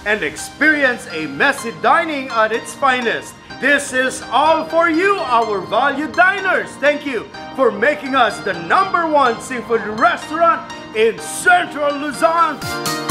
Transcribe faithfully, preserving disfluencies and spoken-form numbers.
and experience a messy dining at its finest. This is all for you, our valued diners. Thank you for making us the number one seafood restaurant in Central Luzon.